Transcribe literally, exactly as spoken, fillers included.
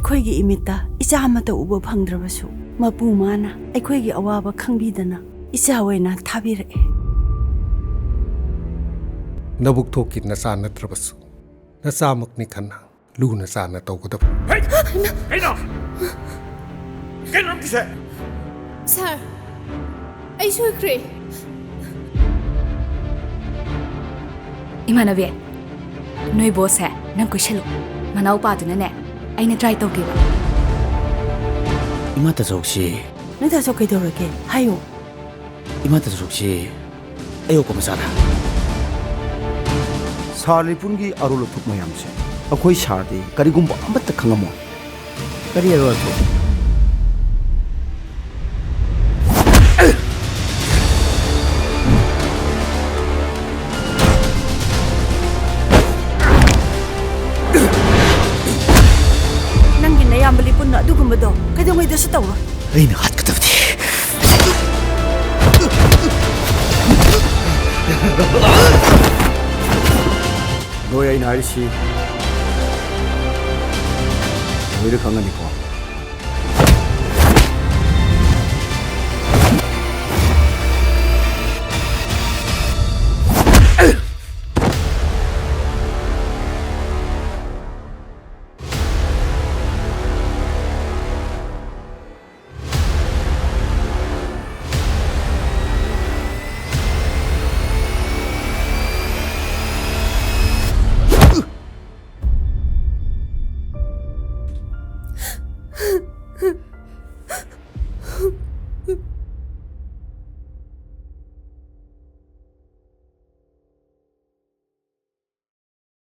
ꯑꯩꯈꯣꯏꯒꯤ ꯏꯃꯤꯠꯇ ꯏꯆꯥ ꯑꯃꯠꯇ ꯎꯕ ꯐꯪꯗ꯭ꯔꯕꯁꯨ, ꯃꯄꯨ ꯃꯥꯅ ꯑꯩꯈꯣꯏꯒꯤ ꯑꯋꯥꯕ ꯈꯪꯕꯤꯗꯅ ꯏꯆꯥ ꯑꯣꯏꯅ ꯊꯥꯕꯤꯔꯛꯑꯦ꯫ ꯅꯕꯨꯛ ꯊꯣꯛꯀꯤ ꯅꯆꯥ ꯅꯠꯇ꯭ꯔꯕꯁꯨ, ꯅꯆꯥꯃꯛꯅꯤ ꯈꯟꯅ ꯂꯨꯅ ꯆꯥꯟꯅ ꯇꯧꯒꯗꯕ꯫ ꯍꯩ! ꯀꯩꯅꯣ? ꯀꯩꯅꯣ ꯅꯪꯒꯤꯁꯦ? ꯁꯥꯔ, ꯑꯩ ꯁꯣꯏꯈ꯭ꯔꯦ꯫ ꯏꯃꯥꯟꯅꯕꯤ, ꯅꯣꯏ ꯕꯣꯁꯁꯦ ꯅꯪ ꯀꯣꯏꯁꯜꯂꯨ꯫ ꯃꯅꯥꯎꯄꯥꯗꯨꯅꯅꯦ, ꯑꯩꯅ ꯇ꯭ꯔꯥꯏ ꯇꯧꯒꯦꯕ꯫ ꯏꯃꯥ ꯇꯥꯆꯧꯁꯤ꯫ ꯅꯣꯏ ꯇꯥꯆꯧ ꯀꯩꯗꯧꯔꯒꯦ? ꯍꯥꯏꯌꯣ꯫ ꯏꯃꯥ ꯇꯥꯆꯧꯁꯤ ꯑꯌꯣꯛꯄ ꯃꯆꯥꯔꯥ? ꯁꯥꯔ ꯂꯤꯄꯨꯟꯒꯤ ꯑꯔꯣꯜ ꯑꯊꯨꯞ ꯃꯌꯥꯝꯁꯦ ꯑꯩꯈꯣꯏ ꯁꯥꯔꯗꯤ ꯀꯔꯤꯒꯨꯝꯕ ꯑꯃꯠꯇ ꯈꯪꯉꯝꯃꯣꯏ꯫ ꯀꯔꯤ ꯑꯔꯣꯜ ꯑꯊꯨꯞ? ꯅꯪꯒꯤ ꯅꯌꯥꯝꯕ ꯂꯤꯄꯨꯟꯅ ꯑꯗꯨꯒꯨꯝꯕꯗꯣ ꯀꯩꯗꯧꯉꯩꯗꯁꯨ ꯇꯧꯔꯣꯏ꯫ ꯑꯩꯅ ꯍꯥꯠꯀꯗꯕꯅꯤ꯫ ꯅꯣꯏ ꯑꯩꯅ ꯍꯥꯏꯔꯤꯁꯤ ꯂꯣꯏꯅ ꯈꯪꯉꯅꯤꯀꯣ?